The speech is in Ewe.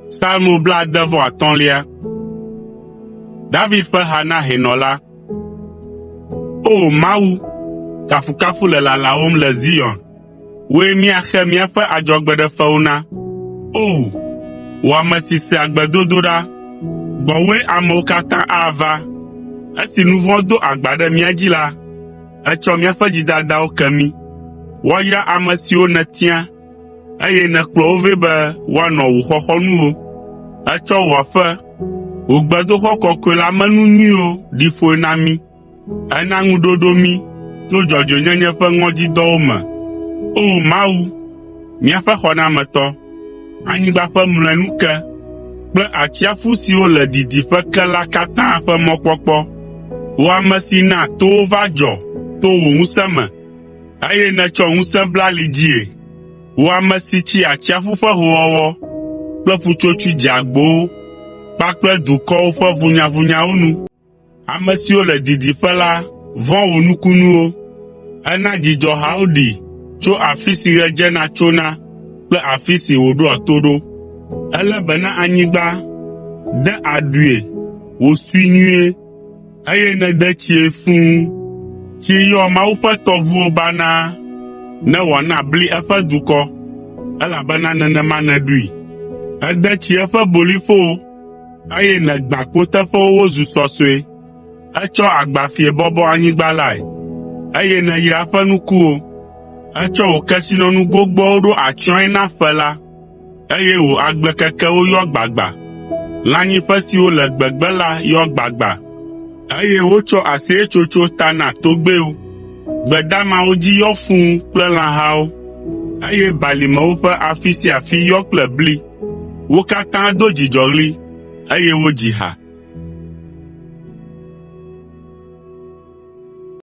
Psalmo blaade-vɔ-atɔ̃lia. David ƒe ha na hɛnɔ la. O! Mawu, kafukafu le lalawòm le Zion. Wòe míaxe míaƒe adzɔgbeɖefewo na. O! Wò ame si sea gbedodoɖa, gbɔwòe amewo katã ava. Esi nu vɔ̃ do agba ɖe mía dzi la, ètsɔ míaƒe dzidadawo ke mí. Woayra ame siwo nètia, eye nèkplɔ wo vɛ be woanɔ wò xɔxɔnuwo. Ètsɔ wò aƒe, wò gbedoxɔ kɔkɔe la me nu nyuiwo ɖi ƒoe na mí. Èna ŋuɖoɖo mí to dzɔdzɔenyenye ƒe ŋɔdzidɔwo me. O! Mawu, míaƒe xɔnametɔ, anyigba ƒe mlɔenu ke kple atsiaƒu siwo le didiƒe ke la katã ƒe mɔkpɔkpɔ. Wò ame si na towo va dzɔ to wò ŋusẽ me, eye nètsɔ ŋusẽ bla ali dzii. Wò ame si tsi atsiaƒu ƒe howɔwɔ kple ƒutsotsoe dzeagbowo kpakple dukɔwo ƒe ʋunyaʋunyawo nu. Ame siwo le didiƒe la vɔ̃ wò nukunuwo. Èna dzidzɔhawo ɖi tso afi si ɣe dzena tsona kple afi si wòɖoa to ɖo. Èlé be na anyigba, de aɖui wòsui nyuie, eye nède tsii fũu. Tsi yɔ Mawu ƒe tɔʋuwo banaa ne wòana bli eƒe dukɔ, elabena nenema nèɖoe. Ède tsi eƒe boliƒowo eye nègbã kpoteƒewo wozu sɔsɔe. Ètsɔ agbafie bɔbɔ anyigba lae, eye nèyra eƒe nukuwo. Ètsɔ wò kesinɔnu gbogboawo ɖo atsyɔ̃e na ƒe la, eye wò agblekekewo yɔ gbagba. Lãnyiƒe siwo le gbegbe la yɔ gbagba, eye wotsɔ aseyetsotso ta na togbɛwo. Gbe damawo dzi yɔ fũu kple lãhawo, eye balimewo ƒe afi sia afi yɔ kple bli. Wo katã do dzidzɔɣli, eye wodzi ha.